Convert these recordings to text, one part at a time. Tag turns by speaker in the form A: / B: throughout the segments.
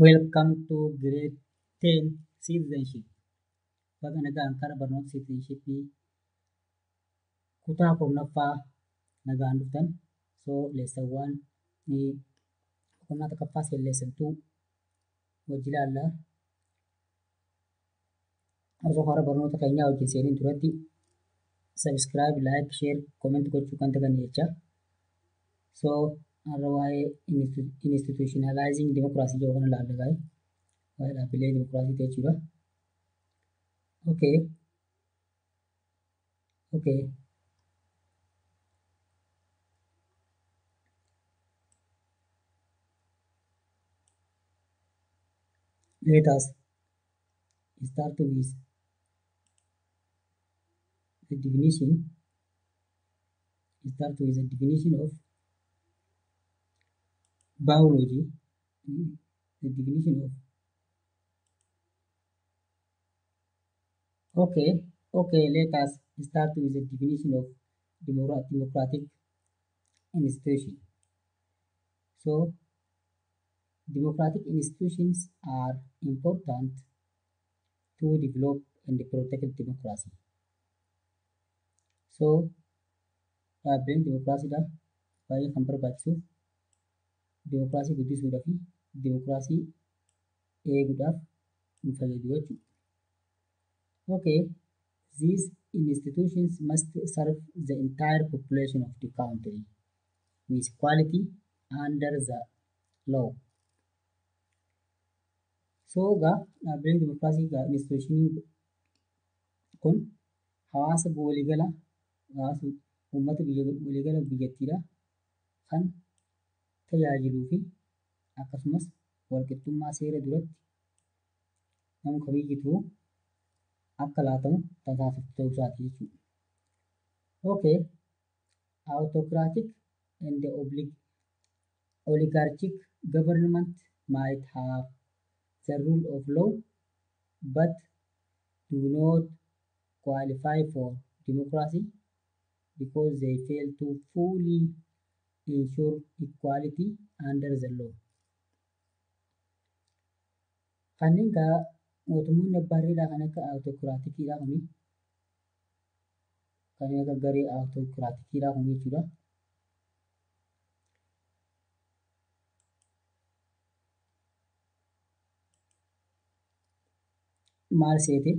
A: Welcome to grade 10 citizenship. Baga nagaan kara barnoota citizenshipii kutaa 10ffaa nagaan dhuftan. So lesson 1 ni boqonnaa tokkoffaa seen lesson 2 wajji ilaallaa. Osoo karaa barnoota keenyaa wajjin seeniin duratti subscribe, like, share, comment gochuu kan daganne jecha. So har'a waa'ee institutionalizing democracy jedhu kana ilaalla gaa'e. Waa'ee dhaabbilee demokiraasii jechuudha. Okay. Let us start with the definition. Start with the definition of biology. The definition of okay. Let us start with the definition of democratic institution. So, democratic institutions are important to develop and protect democracy. So, dhaabbileen dimokiraasiidhaaf baay'ee kan barbaachisuuf dimokiraasii guddisuudhaa fi dimokiraasii eeguudhaaf nu fayyadu jechuudha. Okay, these institutions must serve the entire population of the country with equality under the law. So, egaa dhaabbileen dimokiraasii egaa institutionii kun hawaasa waliigala hawaasa uummata biyya waliigala biyyattiidha kan tajaajiluu fi akkasumas walqixxummaa seera duratti nama kamiyyuu akka laatamu kan taasisu ta'uu isaati jechuudha. Okay, autocratic and oligarchic government might have the rule of law but do not qualify for democracy because they fail to fully ensure equality under the law. Kanneen gaa mootummoonni abbaa irreedhaa kan akka autocraticiidhaa kuni kanneen akka garee autocraticiidhaa kun jechuudha. Maal seete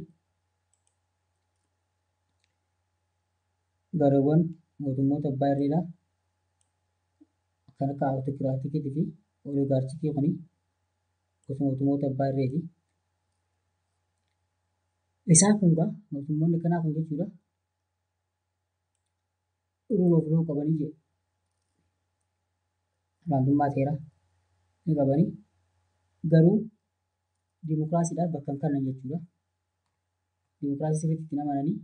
A: gareewwan mootummoota abbaa irreedhaa kan akka autocraticiitii fi oligarchicii kuni gosa mootummoota abbaa irreeti. Isaan kun gaa mootummoonni kanaa kun jechuudha rule of law qabanii jedhu. Olaantummaa seeraa ni qabanii garuu dimokiraasiidhaaf bakka hin kennan jechuudha. Dimokiraasii sirriitti itti amananii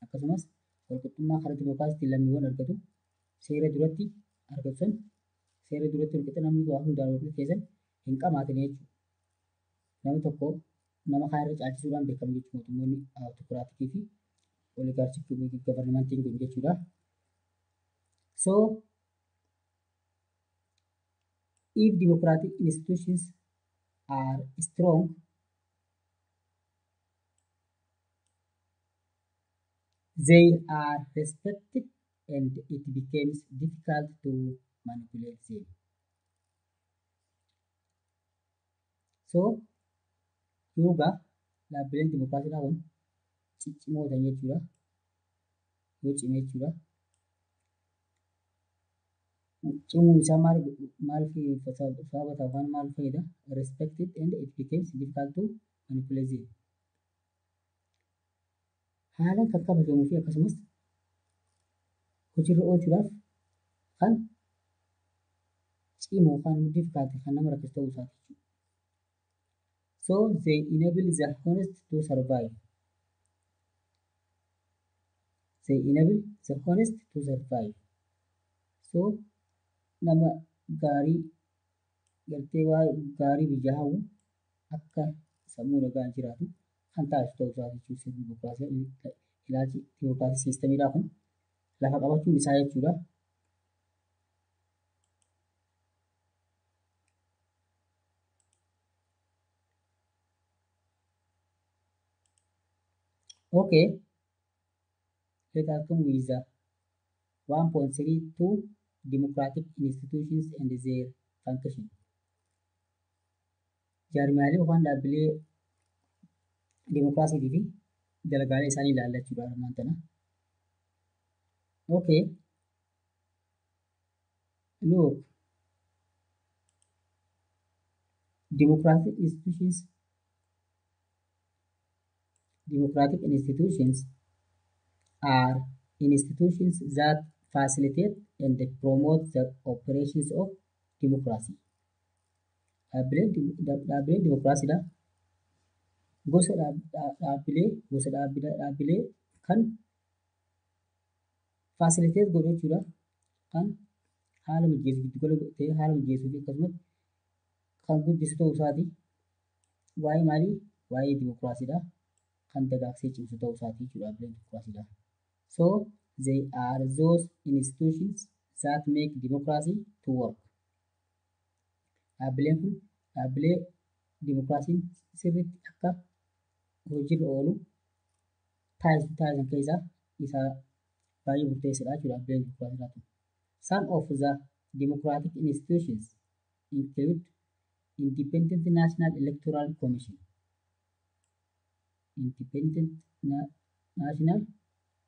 A: akkasumas walqixxummaa karaa dimokiraasiitiin lammiiwwan argatu seera duratti argatu san seera duratti walqixa namni waa hundaan walqixa keessan hin qabaatan jechuudha. Namni tokko nama kaan irra caalchisuudhaan beekamu jechuudha mootummoonni autocraticii fi oligarchicii governmentiin kun jechuudha. So if democratic institutions are strong, they are respected and it becomes difficult to manipulate them. So, yoo gaa dhaabbileen dimokiraasiidhaa kun ciccimoo ta'an jechuudha. Yoo cime jechuudha. Cimuun isaa maal maal sababa ta'u yookaan maal fayyada? Respected and it becomes difficult to manipulate them. Haalaan kan kabajamuu fi akkasumas hojiirra oolchuudhaaf kan cimu yookaan difficult kan nama rakkisu ta'uu isaati jechuudha. So they enable the honest to survive. They enable the honest to survive. So nama gaarii gartee waa gaarii biyya hawwu akka sammuu nagaan jiraatu kan taasisu ta'uu isaati jechuudha. Sirni dimokiraasii ilaalchi dimokiraasii systemiidhaa kun lafa qabachuun isaa jechuudha. Okay, let us come with the 1.32 democratic institutions and their function. Jaarmiyaalee yookaan dhaabbilee dimokiraasiitii fi dalagaalee isaanii ilaalla jechuudha armaan tana. Okay, look, democratic institutions. Democratic institutions are institutions that facilitate and promote the operations of democracy. Dhaabbileen dimokiraasiidha. Gosa dhaabbilee kan facilitate godhu jechuudha. Kan haala mijeessu, giddu gala ta'ee haala mijeessuu fi akkasumas kan guddisu ta'uu isaati. Waa'ee maalii? Waa'ee dimokiraasiidha. Kan dagaagsee cimsu ta'uu isaati jechuudha dhaabbileen dimokiraasiidha. So they are those institutions that make democracy to work. Dhaabbileen kun dhaabbilee dimokiraasiin sirriitti akka hojiirra oolu taasisan keessaa isa baay'ee murteessaadha jechuudha dhaabbileen dimokiraasiidhaa kun. Some of the democratic institutions include Independent National Electoral Commission. Independent National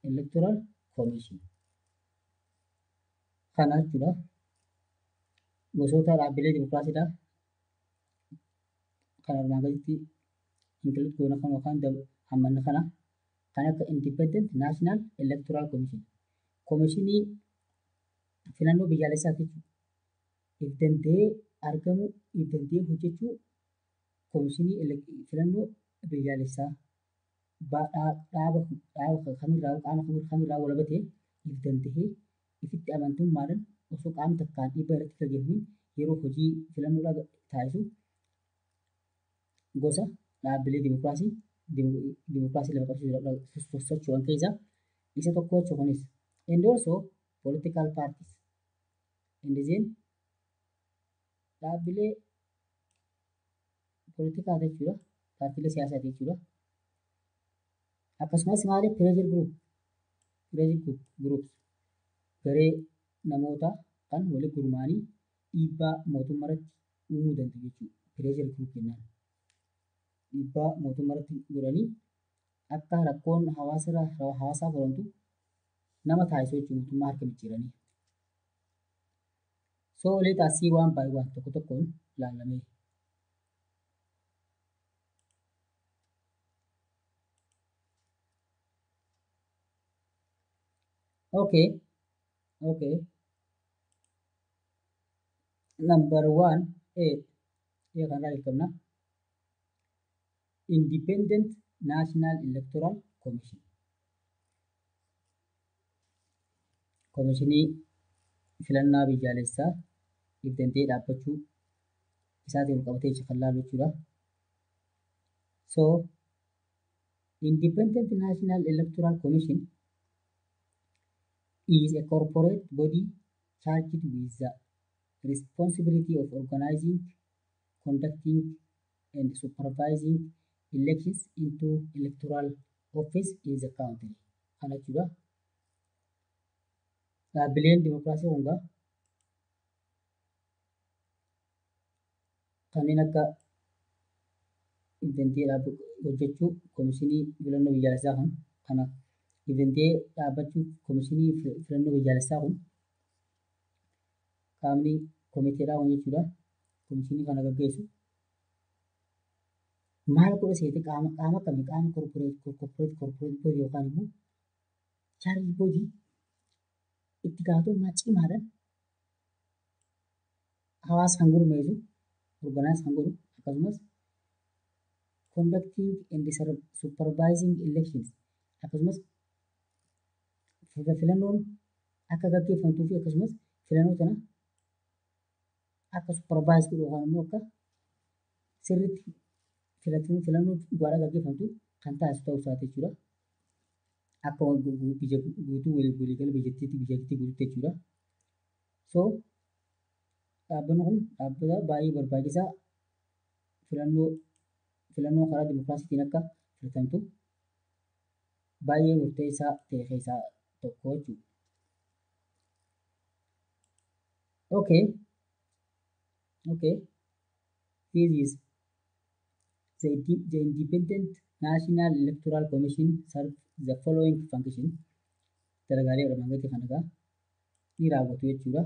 A: Electoral Commission. Kana jechuudha. Gosoota dhaabbilee dimokiraasiidhaa kan armaan gaditti include goona kan yookaan hammanna kana kan akka Independent National Electoral Commission. Komishinii filannoo biyyaalessaa jechuudha. If danda'ee argamuu, if danda'ee hojjechuu komishinii filannoo biyyaalessaa dhaaba kamirraa, qaama kamirraa walaba ta'e, if danda'ee ifitti amantummaadhaan osoo qaamni takkaan dhiibbaa irratti gaggeeffamin yeroo hojii filannoodhaa taasisu gosa dhaabbilee dimokiraasii lafa qabsiisuu socho'an keessaa isa tokko jechuudha kunis. And also political parties. And then dhaabbilee poolitikaa jechuudha. Paartiilee siyaasaa jechuudha. Akkasumas maali, pressure groups, garee namoota kan walitti gurmaa'anii dhiibbaa mootummaa irratti uumuu danda'u jechuudha. Pressure group jennaan. Dhiibbaa mootummaa irratti godhanii akka rakkoon hawaasaa furamtu nama taasisu jechuudha, mootummaa harka micciiranii. So let us see one by one, tokko tokkoon ilaallamee. Okay. Number one, A. A kanarraa jalqabna. Independent National Electoral Commission. Komishinii filannaa biyyaalessaa if danda'ee dhaabbachuu isaatiin wal qabatee kan laalu jechuudha. So, Independent National Electoral Commission is a corporate body charged with the responsibility of organizing, conducting, and supervising elections into electoral office in the country. Kana jechuudha. Dhaabbileen dimokiraasii hundaa kanneen akka if danda'ee hojjechuu komishinii filannoo biyyaalessaa kun, kana if danda'ee dhaabbachuu komishinii filannoo biyyaalessaa kun, qaamni komiteedhaa kun jechuudha. Komishinii kana gaggeessu maal godha seete? Qaama akkamii? Qaama corporate body yookaan immoo charged body itti gaafatamummaa cimaadhaan hawaasa kan gurmeessu, organize kan godhu, akkasumas conducting and supervising elections, akkasumas filannoon akka gaggeeffamtuu fi akkasumas filannoo sana akka supervise godhu yookaan immoo akka sirriitti filannoo dhugaadhaan gaggeeffamtu kan taasisu ta'uu isaati jechuudha. Akka biyya guutuu, waliigala biyyattiitti guutuutti jechuudha. So dhaabbanni kun dhaabbata baay'ee barbaachisaa filannoo karaa dimokiraasiitiin akka filatamtu baay'ee murteessaa ta'e keessaa tokko jechuudha. Okay. This is the Independent National Electoral Commission serve the following function. Dalagaalee armaan gadii kana egaa ni raawwatu jechuudha.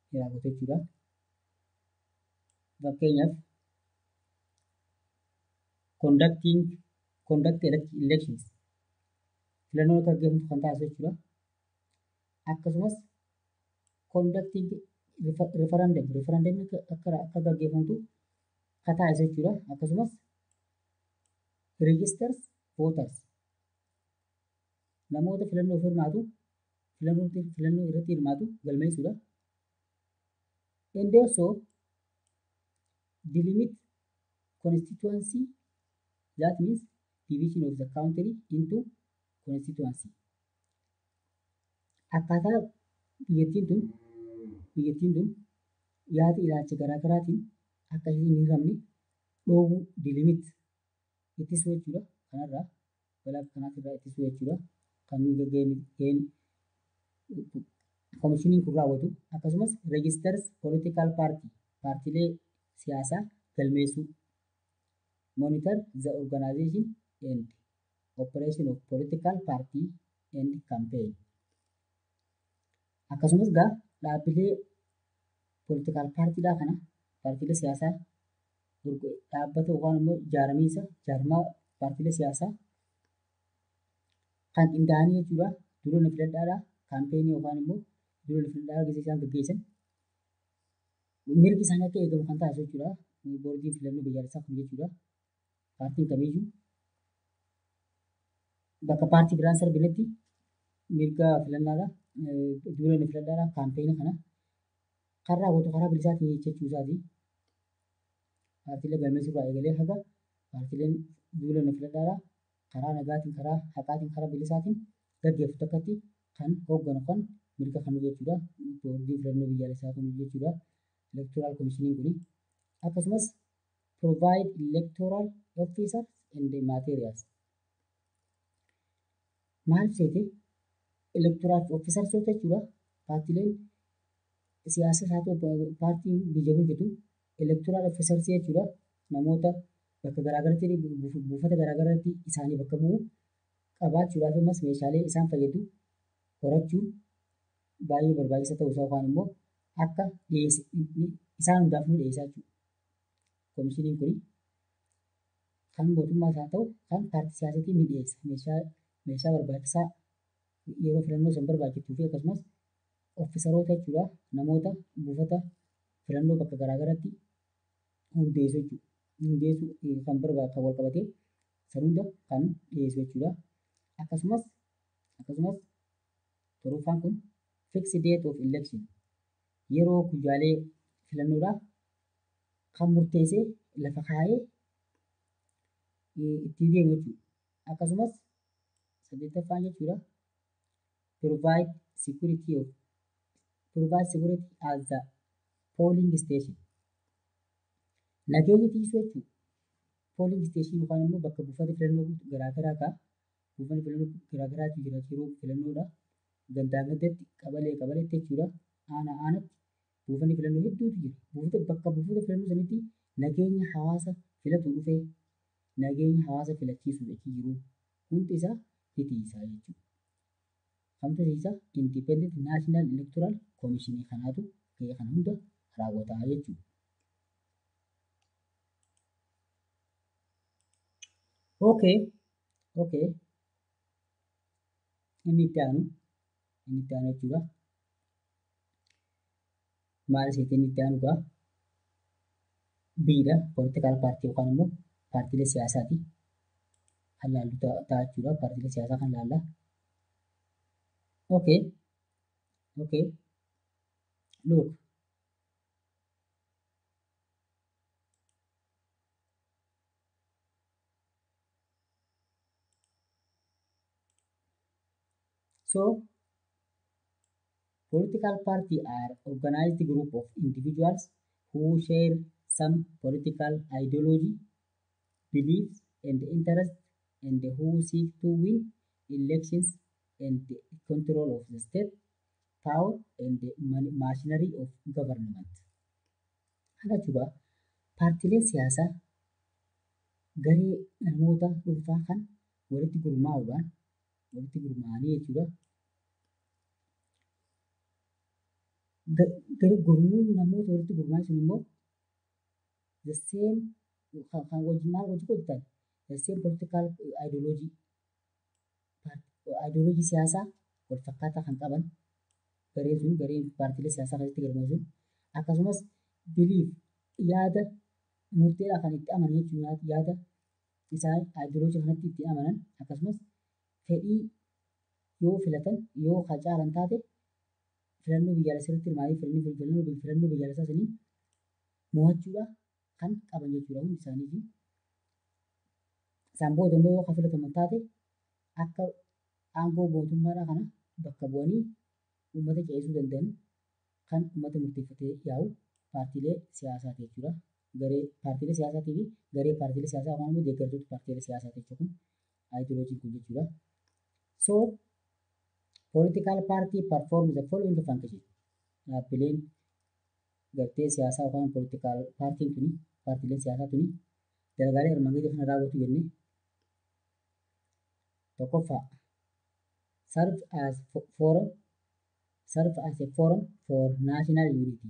A: Ni raawwatu jechuudha. Fakkeenyaaf, conduct elections, filannoo akka gaggeeffamu kan taasisu jechuudha. Akkasumas conducting referendum, referendum akka gaggeeffamtu kan taasisu jechuudha. Akkasumas registers voters, namoota filannoof hirmaatu, filannoo irratti hirmaatu galmeessuudha. And also delimit constituency, that means division of the country into constituency. Akkaataa biyyattiin tun yaada ilaalcha garaa garaatiin akka isheen hin hiramne dhoowwuu, delimit ittisuu jechuudha. Kanarraa balaa akkanaatirraa ittisuu jechuudha. Kan gaheen komishiniin kun raawwatu. Akkasumas registers political party, paartiilee siyaasaa galmeessuu, monitor the organization and operation of political party and campaign. Akkasumas gaa dhaabbilee political partydhaa kana, paartiilee siyaasaa, dhaabbata yookaan immoo ijaaramiinsa jaarmaa paartiilee siyaasaa kan qindaa'anii jechuudha. Duula filadhaadhaa, campaign yookaan immoo duula filadhaa gisee isaan gaggeessan mirgi isaanii akka eegamu kan taasisu jechuudha. Boordiin filannoo biyyaalessaa kun jechuudha. Paartiin kamiyyuu bakka paartii biraan sarbinetti mirga filannaadhaa, duula filadhaadhaa, campaign kana kan raawwatu karaa bilisaatiin jechuu isaati. Paartiilee galmeessuu irraa eegalee haga paartiileen duula filadhaadhaa karaa nagaatiin, karaa haqaatiin, karaa bilisaatiin gaggeeffu takkatti kan hoogganu, kan mirga kanu jechuudha. Boordiin filannoo biyyaalessaa kun jechuudha. Electoral Commissioniin kuni akkasumas provide electoral officers and materials. Maal seete, electoral officers jechuudha. Paartiileen siyaasaa haa ta'u, paartiin biyya bulchitu electoral officers jechuudha. Namoota bakka garaagaraatti, buufata garaagaraatti isaanii bakka bu'u qabaachuudhaaf, ammas meeshaalee isaan fayyadu horachuun baay'ee barbaachisaa ta'uu isaa yookaan immoo akka isaan hundaaf ni dhiyeessaa jechuudha. Komishiniin kun kan mootummaas haa ta'u, kan paartii siyaasaatiin ni dhiyeessa. Meeshaa barbaachisaa yeroo filannoo san barbaachiftuu fi akkasumas officeroota jechuudha, namoota buufata filannoo bakka garaagaraatti hundeessu jechuudha. Hundeessuu kan barbaadu kan wal qabatee san hunda kan dhiyeessu jechuudha. Akkasumas torbaffaan kun fixed date of election, yeroo guyyaalee filannoodhaa kan murteessee lafa kaayee ittiin deemu jechuudha. Akkasumas saddeettaffaan jechuudha, provide security at the polling station. Nageenya tiisuu jechuudha. Polling station yookaan immoo bakka buufata filannoo garaagaraa ta'a. Buufanni filannoo garaagaraatu jira yeroo filannoodha. Gandaa gandatti, qabalee qabaleetti jechuudha. Aanaa aanatti buufanni filannoo hedduutu jira. Buufata, bakka buufata filannoo sanitti nageenya hawaasa filatu dhufee nageenya hawaasa filachiisuu achi jiru hundi isaa ni tiisaa jechuudha. Kamtu tiisaa? Independent National Electoral Commission kanaatu gahee kana hunda raawwataa jechuudha. Okay. Inni itti aanu jechuudha. Maal isheetti inni itti aanu gaa? Biidha. Political party yookaan immoo paartiilee siyaasaati. Kan laallu ta'a jechuudha. Paartiilee siyaasaa kan laalla. Okay. Look. So, political party are organized group of individuals who share some political ideology, beliefs, and interests. and who seek to win elections and the control of the state power and the machinery of government. Kana jechuudha, paartiileen siyaasaa garee namoota dhuunfaa kan walitti gurmaa'uudhaan, walitti gurmaa'anii jechuudha. Gurmuun namoota walitti gurmaa'an sun immoo the same kan wajjin maal wajjin hojjetan, the same political ideology, ideology siyaasaa wal fakkaataa kan qaban gareen sun, gareen paartiilee siyaasaa keessatti galmaa'u sun, akkasumas belief, yaada murteedhaa kan itti amanan jechuudha. Yaada isaan ideology kanatti itti amanan, akkasumas fedhii yoo filatan, yoo caalan taate, filannoo biyyaalessaa irratti hirmaatanii filannoo biyyaalessaa sanii mo'achuudha kan qaban jechuudha hundi isaaniiti. Isaan booda immoo yoo kan filataman taate, akka aangoo mootummaadhaa kana bakka bu'anii uummata ceesisuu danda'an kan uummata murteeffatee yaa'u paartiilee siyaasaati jechuudha. Garee paartiilee siyaasaatii fi garee paartiilee siyaasaa yookaan immoo deeggartoota paartiilee siyaasaati jechuudha kun ideologyn kun jechuudha. So political party perform the following function. Dhaabbileen gartee siyaasaa yookaan political partyn tuni, paartiileen siyaasaa tuni, dalagaalee armaan gadii kana raawwatu jennee. Tokkoffaa, serve as a forum for national unity.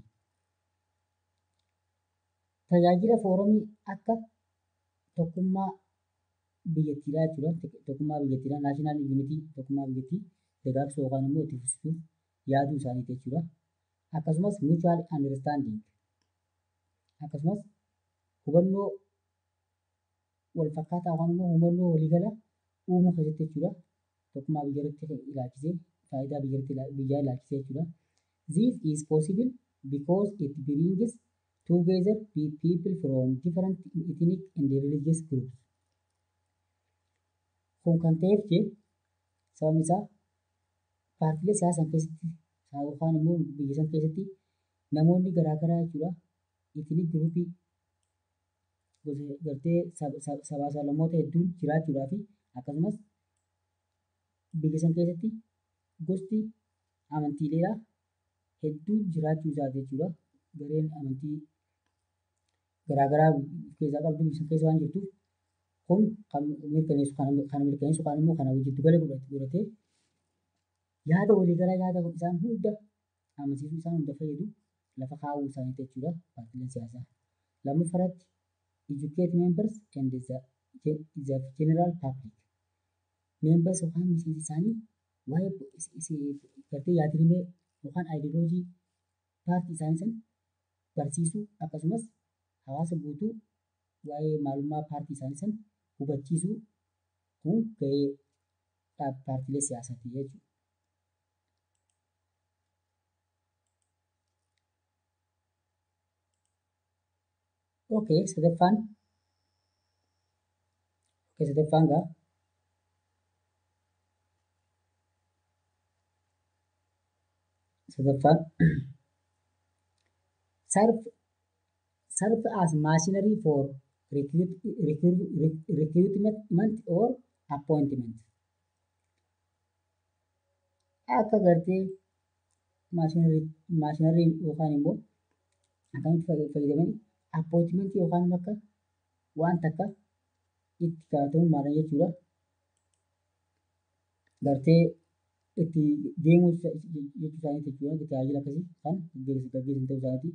A: Tajaajila forumii akka tokkummaa biyyattiidhaa jechuudha. Tokkummaa biyyattiidhaa, national unity, tokkummaa biyyattii dagaagsuu yookaan immoo itti fufsiisuuf yaaduu isaaniiti jechuudha. Akkasumas mutual understanding, akkasumas hubannoo wal fakkaataa yookaan immoo hubannoo waliigalaa uumuu keessatti jechuudha. Tokkummaa biyya irratti ilaalchisee, faayidaa biyyaa ilaalchisee jechuudha. This is possible because it brings together people from different ethnic and religious groups. Kun kan ta'eef jee sababni isaa paartiilee siyaasaa keessatti yookaan immoo biyya san keessatti namoonni garaagaraa jechuudha. Ethnic groupii gosa gartee sabaa sablammoota hedduun jiraachuudhaa fi akkasumas biyya san keessatti gosti amantiileedhaa hedduun jiraachuu isaati jechuudha. Gareen amantii garaagaraa keessaa qabdu biyya san keessa waan jirtuuf, kun kan mirkaneessu, kana mirkaneessu yookaan immoo kana giddu gala godhatee yaada waliigalaa, yaada isaan hunda amansiisuu, isaan hunda fayyadu lafa kaa'uu isaaniiti jechuudha paartiileen siyaasaa. Lammaffaarratti, educate members and the general public. Members yookaan miseensi isaanii waa'ee gartee yaadrimee yookaan ideology paartii isaanii san barsiisuu, akkasumas hawaasa guutuu waa'ee maalummaa paartii isaanii san hubachiisuu, kun gahee paartiilee siyaasaati jechuudha. Okay, sadaffaan, okay, sadaffaan gaa sadaffaan serve as machinery for recruitment or appointment. Akka gartee machinery yookaan immoo akkamitti fayyadaman appointment yookaan akka waan takka itti gaafatamummaadhaan jechuudha. Gartee itti deemuu jechuu isaaniiti jechuudha. Tajaajila akkasii kan gaggeessan ta'uu isaaniiti.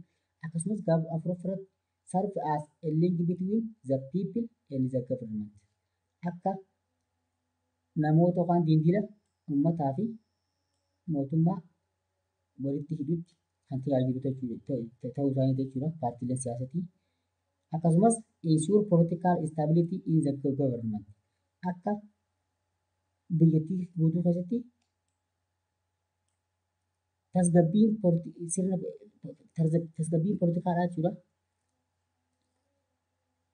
A: Akkasumas gaafa afuraffaratti, serve as a link between the people and the government. Akka namoota yookaan dildila uummataa fi mootummaa walitti hidhutti kan tajaajilu ta'uu isaaniiti jechuudha paartiileen siyaasatii. Akkasumas ensure political stability in the government. Akka biyyattii guutuu keessatti tasgabbiin sirna tasgabbiin poolitikaadhaa jechuudha.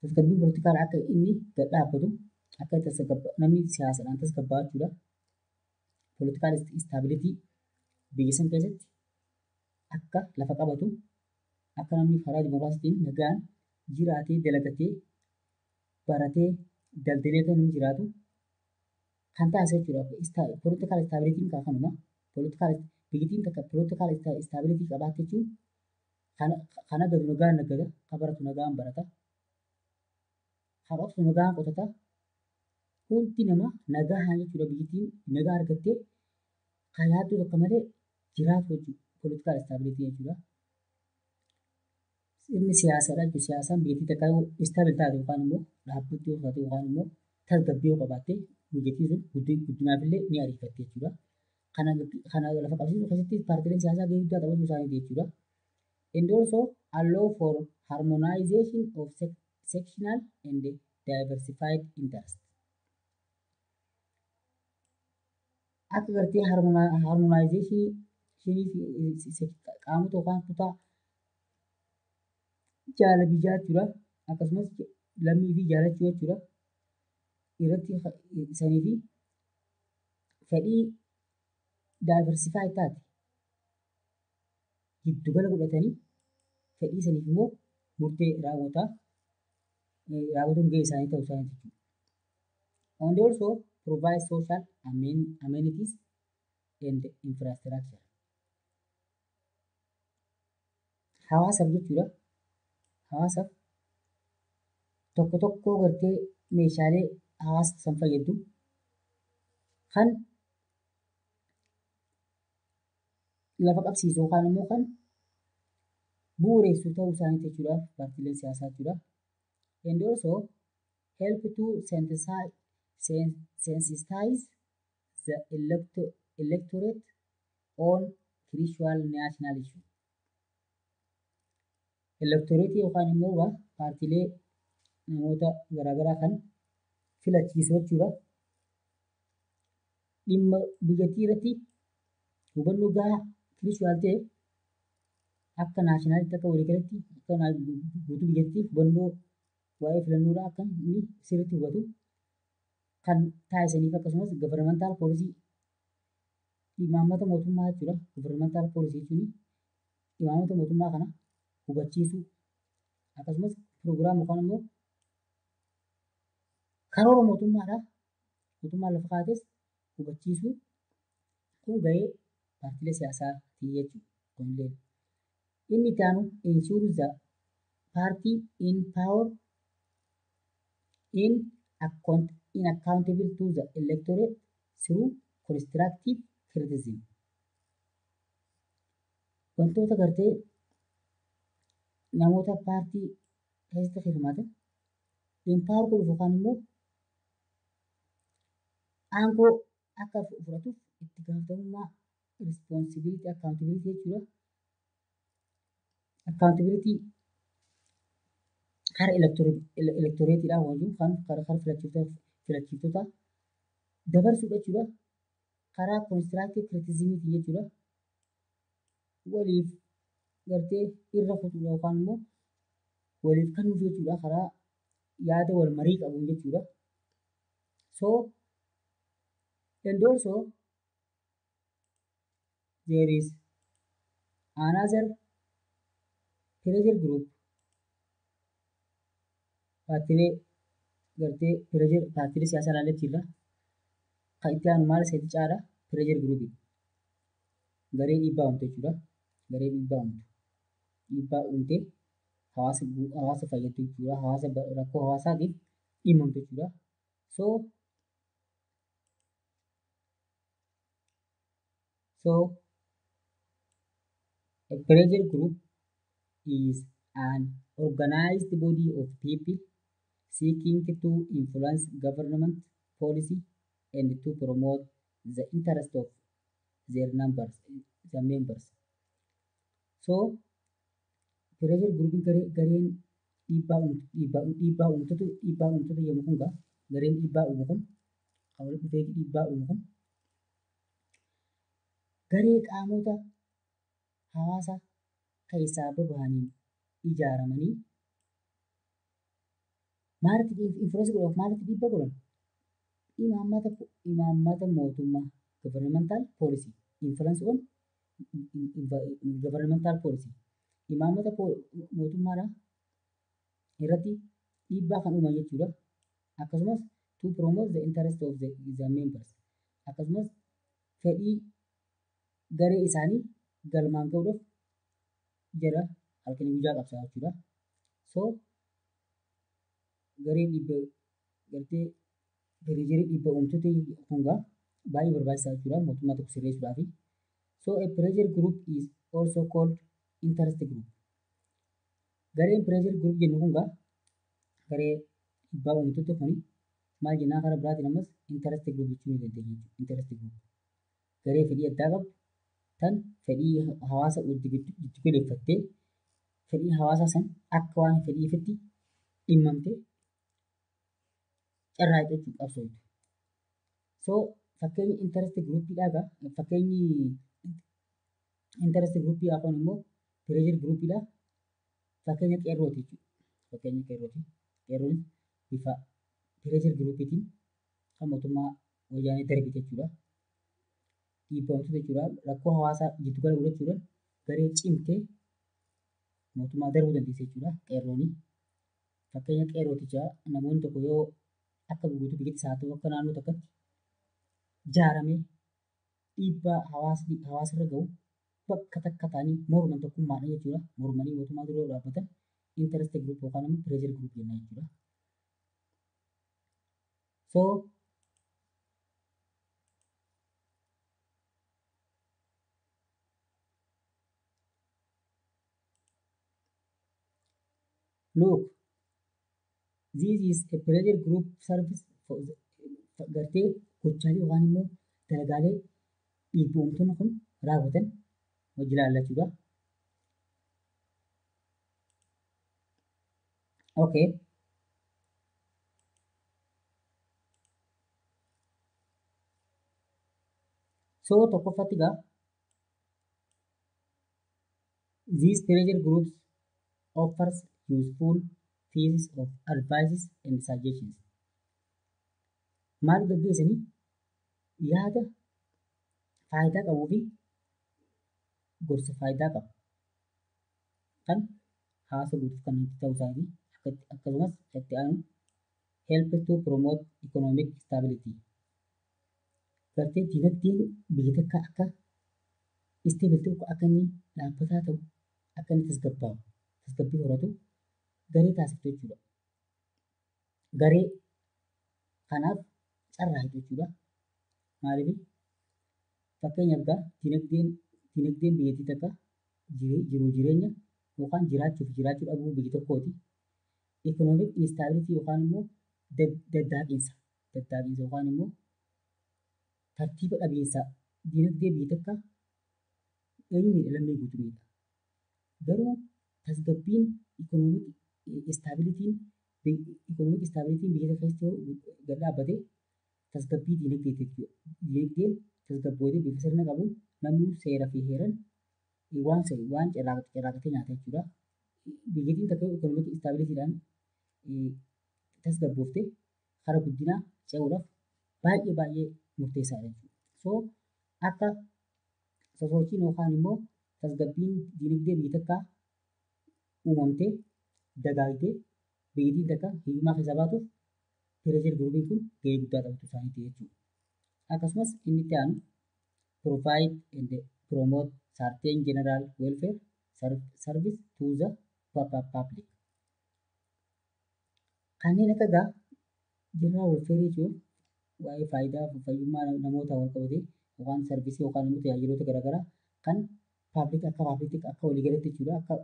A: Tasgabbiin poolitikaadhaa akka inni gad dhaabbatu, akka namni siyaasadhaan tasgabbaa'u jechuudha. Political stability biyya san keessatti akka lafa qabatu, akka namni karaa dimokiraasiitiin nagaan jiraatee, dalagatee, baratee, daldalee kan inni jiraatu. Kan taasisu jechuudha. Political stability kanuma. Political biyyattiin takka political stability qabaatte jechuun kan nagadu nagaan nagada, kan baratu nagaan barata, kan qotu nagaan qotata. Hundi namaa nagaan jechuudha, biyyattiin nagaa argattee kan yaaddoo tokko malee jiraatu jechuudha. Political stability jechuudha. Sirni siyaasaadha jechuudha. Siyaasaan biyyattii takkaa yoo stable taate yookaan immoo dhaabbattuu yoo taate yookaan immoo tasgabbii yoo qabaatte, biyyattiin sun guddinaaf illee ni ariifatti jechuudha. Kana lafa qabsiisuu keessatti paartiileen siyaasaa gahee guddaa taphachuu isaaniiti jechuudha. And also allow for harmonization of sectional and diversified interest. Akka gartee harmonization qaamota yookaan kutaa jaala biyyaa jechuudha. Akkasumas lammii fi jaalachuu jechuudha. Irratti sanii fi fedhii diversify taate giddugala godhatanii fedhii saniif immoo murtee raawwataa raawwatuun gahee isaanii ta'uu isaaniiti jechuudha. And also provide social amenities and infrastructure. Hawaasaaf jechuudha. Hawaasaaf tokko tokko gartee meeshaalee hawaasa san fayyadu kan lafa qabsiisu yookaan immoo kan bu'uureessu ta'uu isaaniiti jechuudha paartiileen siyaasaa jechuudha. And also help to sensitize the electorate on crucial national issue. Electorate yookaan immoo paartiilee namoota garaagaraa kan filachiisu jechuudha. Dhimma biyyattii irratti hubannoo gahaa crucial ta'e akka nationalitti, akka waliigalatti, akka guutuu biyyattii hubannoo waa'ee filannoodhaa akka inni sirriitti hubatu kan taasisaniif, akkasumas governmental policy, imaammata mootummaa jechuudha. Governmental policy jechuun imaammata mootummaa kana hubachiisuu, akkasumas program yookaan immoo karoora mootummaadhaa mootummaan lafa kaates hubachiisuu, kun gahee paartiilee siyaasaati jechuudha. Kunillee inni itti aanu ensure the party in power in accountable to the electorate through constructive criticism. Wantoota gartee namoota paartii keessatti hirmaatan empower godhuuf yookaan immoo aangoo akka fudhatuuf itti gaafatamummaa, responsibility, accountability jechuudha. Accountability karaa electorateiidhaan wajjin kan karaa filachiiftota dabarsuudha jechuudha. Karaa constructive criticism jechuudha. Waliif gartee irra kutuudha yookaan immoo waliif kennuuf jechuudha, karaa yaada wal marii qabuun jechuudha. So and also there is another pressure group. Paartiilee gartee pressure paartiilee siyaasaa ilaallee jirra. Kan itti aanu maal seeti caala pressure group, garee dhiibbaa uumte jechuudha. Garee dhiibbaa uumtu. Dhiibbaa uumtee hawaasa fayyaddu jechuudha. Hawaasa rakkoo hawaasaatiif dhimmamtu jechuudha. So a pressure group is an organized body of people seeking to influence government policy and to promote the interest of their numbers, the members. So pressure group, gareen dhiibbaa uumtu, dhiibbaa uumtoota yommuu kun gaa gareen dhiibbaa uumu kun kan walitti dhufee dhiibbaa uumu kun garee qaamota hawaasa keessaa babahaniin ijaaramanii maalitti influence godhan, maalitti dhiibbaa godhan, imaammata mootummaa, governmental policy, influence on governmental policy, imaammata mootummaadhaa irratti dhiibbaa kan uuman jechuudha. Akkasumas to To promote the interest of the members. Akkasumas fedhii garee isaanii galmaan gahuudhaaf jara halkanii guyyaa qabsaa'aa jechuudha. So gareen dhiibba gartee pressure dhiibba uumtoota kun baay'ee barbaachisaa jechuudha mootummaa tokko sirreessuudhaafi. So a pressure group is also called interest group. Gareen pressure group jennu kun garee dhiibbaa uumtoota kuni maal jennaan karaa biraatiin ammas interest group jechuu ni dandeenya jechuudha. Interest group. Garee fedhii addaa qabdu tan fedhii hawaasa giddu galeeffattee fedhii hawaasaa san akka waan fedhii ofiitti dhimmamtee carraaqxu jechuudha qabsootu. So fakkeenyi interest groupiidhaa egaa fakkeenyi interest groupii yookaan immoo pressure groupiidhaa fakkeenya qeerrooti jechuudha. Fakkeenya qeerrooti. Qeerroon bifa pressure groupiitiin kan mootummaa wayyaanee darbite jechuudha. Dhiibbamtoota jechuudha. Rakkoo hawaasaa giddu gala godhachuudhaan garee cimtee mootummaa darbuu dandeesse jechuudha qeerrooni. Fakkeenya qeerrootichaa namoonni tokko yoo akka guutuu biyyattis haa ta'u akka naannoo tokkotti ijaaramee dhiibbaa hawaasni hawaasarra gahu bakka takka ta'anii morman tokkummaadhaan jechuudha. Mormanii mootummaa dura dhaabbatan interest group yookaan immoo pressure group jenna jechuudha. So look, this is a pressure group service for gartee gochaalee yookaan immoo dalagaalee dhiibba uumtoonni kun raawwatan hojii ilaallachuudha. Okay. So tokkoffatti egaa these pressure groups offers useful pieces of advices and suggestions. Maal gaggeessanii yaada faayidaa qabuu fi gorsa faayidaa qabu kan hawaasa guutuuf kan itti ta'uu isaatii akkasumas itti aanu help to promote economic stability. Gartee dinagdeen biyya takkaa akka stable ta'u, akka inni dhaabbataa ta'u, akka inni tasgabbaa'u, tasgabbii horatu garee taasiftu jechuudha. Garee kanaaf carraaqu jechuudha. Maaliif, fakkeenyaaf egaa dinagdeen biyyattii takka jiruu jireenya yookaan jiraachuu fi jiraachuu dhabuu biyya tokkooti. Economic instability yookaan immoo daddaaqiinsa yookaan immoo tartiiba dhabiinsa dinagdee biyya takkaa eenyu miidha? Lammii guutuu miidha. Garuu tasgabbiin economic stabilityn biyya takka keessatti yoo gad dhaabbate tasgabbii dinagdeeti jechuudha. Dinagdeen tasgabbootee bifa sirna qabuun namni seeraa fi heeraan waan waan carraaqatee nyaata jechuudha. Biyyattiin takka economic stabilitydhaan tasgabbooftee karaa guddinaa ce'uudhaaf baay'ee baay'ee murteessaadha jechuudha. So akka sosochiin yookaan immoo tasgabbiin dinagdee biyya takkaa uumamtee dagaagdee biyyattiin takka hiyyummaa keessaa baatuuf pressure groupiin kun gahee guddaa taphatu isaaniiti jechuudha. Akkasumas inni itti aanu provide and promote certain general welfare service to the public. Kanneen akka egaa general welfare jechuun waa'ee faayidaa fayyummaa namootaa wal qabatee yookaan service yookaan immoo tajaajiloota garaagaraa kan public akka public akka waliigalatti jechuudha, akka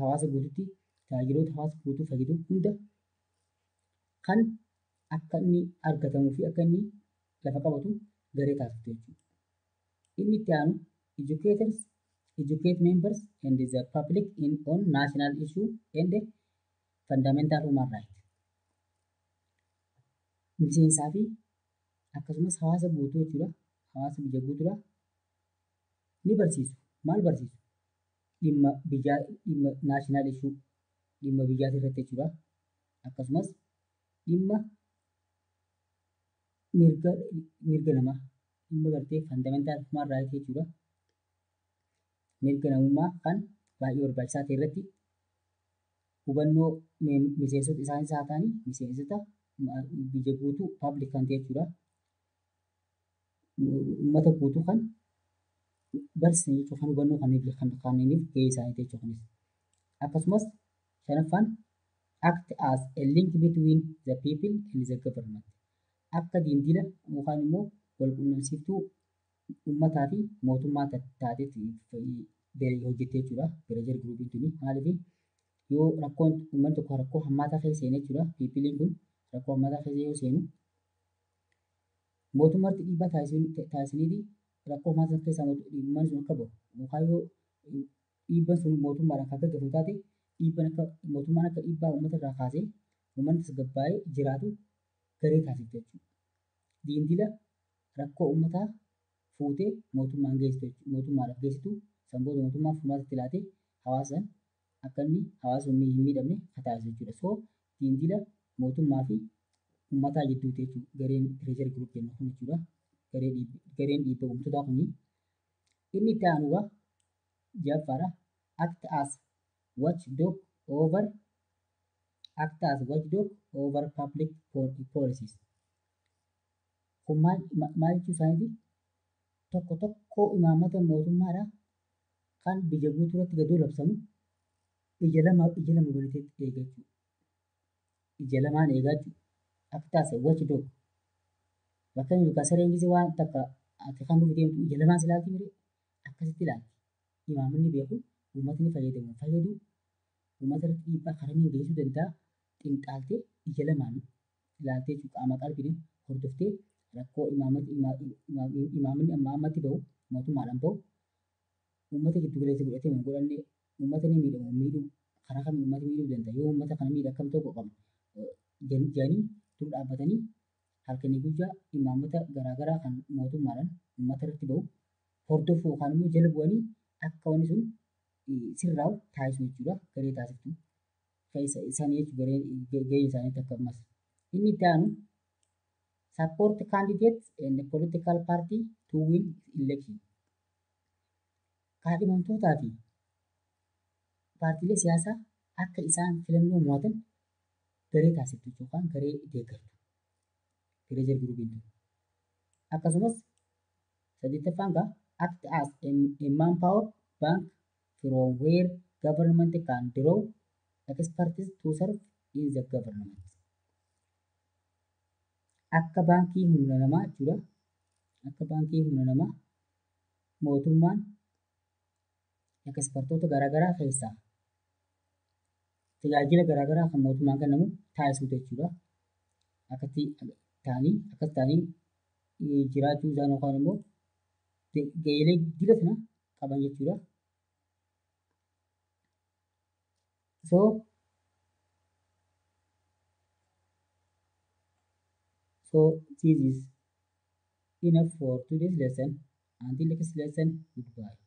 A: hawaasa guutuutti tajaajiloota hawaasa guutuu fayyadu hunda kan akka inni argatamuu fi akka inni lafa qabatu garee taasiftu jechuudha. Inni itti aanu educators educate members and the public in on national issue and fundamental human right. Miseensaa fi akkasumas hawaasa guutuu jechuudha. Hawaasa biyya guutuudha. Ni barsiisu. Maal barsiisu? Dhimma biyyaa, dhimma national issue, dhimma biyyaa irratti jechuudha. Akkasumas dhimma mirga namaa, dhimma gartee fundamental human right jechuudha. Mirga namummaa kan baay'ee barbaachisaa ta'e irratti hubannoo miseensota isaanis haa ta'anii miseensota Biyya guutuu public kan ta'e jechuudha. Uummata guutuu kan barsiisan jechuudha. Kan hubannoo kanneniif gahee isaaniiti jechuudha kunis. Akkasumas shanaffaan, act as a link between the people and the government. Akka dildila yookaan immoo wal quunnamsiiftuu uummataa fi mootummaa taateetti hojjette jechuudha. Pressure groupiin tuni maaliif yoo rakkoon uummanni tokko rakkoo hammaataa keessa seene jechuudha. Peopleiin kun rakkoo hammaataa keessa yoo seenu, mootummaatti dhiibbaa taasisaniiti rakkoo hammaataa keessaa uummanni sun akka bahu, yookaan yoo dhiibbaan sun mootummaadhaan kan gaggeeffamu taate, dhiibbaan akka mootummaan akka dhiibbaa uummata irraa kaasee uummanni tasgabbaa'ee jiraatu garee taasifte jechuudha. Dildila rakkoo uummataa fuutee mootummaan geessitu jechuudha. Mootummaadhaaf geessitu. San booda mootummaan furmaata itti laatee hawaasa akka inni hawaasa hin miidhamne kan taasisu jechuudha. So dildila mootummaa fi uummataa jidduuti jechuudha. Gareen pressure group jennu kun jechuudha. Gareen dhiibbaa uumtotaa kuni. Inni itti aanu egaa ja'affaadha. Act as watchdog over public policies. Kun maal jechuu isaaniiti? Tokko tokko imaammata mootummaadhaa kan biyya guutuu irratti gadi labsamu ija lama banatee eega jechuudha. Ija lamaan eegaa jechuudha. Act as a watchdog. Fakkeenyaaf, sareen gisee waan takka ati kan nuuf deemtu ija lamaan si ilaalti miree? Akkasitti ilaalti. Imaammanni beeku uummatni fayyadamu fayyadu, uummata irratti dhiibbaa karaa geessisuu danda'a, xiinxaltee ija lamaan ilaaltee jechuudha. Qaama qalbiin hordoftee rakkoo imaammanni amma ammatti bahu, mootummaadhaan bahu, uummata giddu galeessa godhatee hin godhanne, uummata ni miidhamu miidhuu, karaa kamiin uummata miidhuu danda'a, yoo uummata kana miidhe akkam ta'uu qaba jedhanii dur dhaabbatanii halkanii guyyaa imaammata garaagaraa kan mootummaadhaan uummata irratti bahu hordofuu yookaan immoo jala bu'anii akka wanni sun sirraa'u taasisu jechuudha. Garee taasiftu keessa isaanii jechuudha, garee gahee isaaniitti akkasumas. Inni itti aanu, support candidates and political party to win election. Kaadhimamtootaa fi paartiilee siyaasaa akka isaan filannoo mo'atan garee taasiftu yookaan garee deeggartu. Pressure groupiin tun. Akkasumas saddeettaffaan gaa, act as a manpower bank from where government can draw experts to serve in the government. Akka baankii humna namaa jechuudha. Akka baankii humna namaa mootummaan expertoota garaagaraa keessaa tajaajila garaagaraa kan mootummaan kennamu taasisuu jechuudha. Akkatti ta'anii akkas ta'anii jiraachuu isaan yookaan immoo gahee dila sana qaban jechuudha. So this is enough for today's lesson. Until next lesson, goodbye.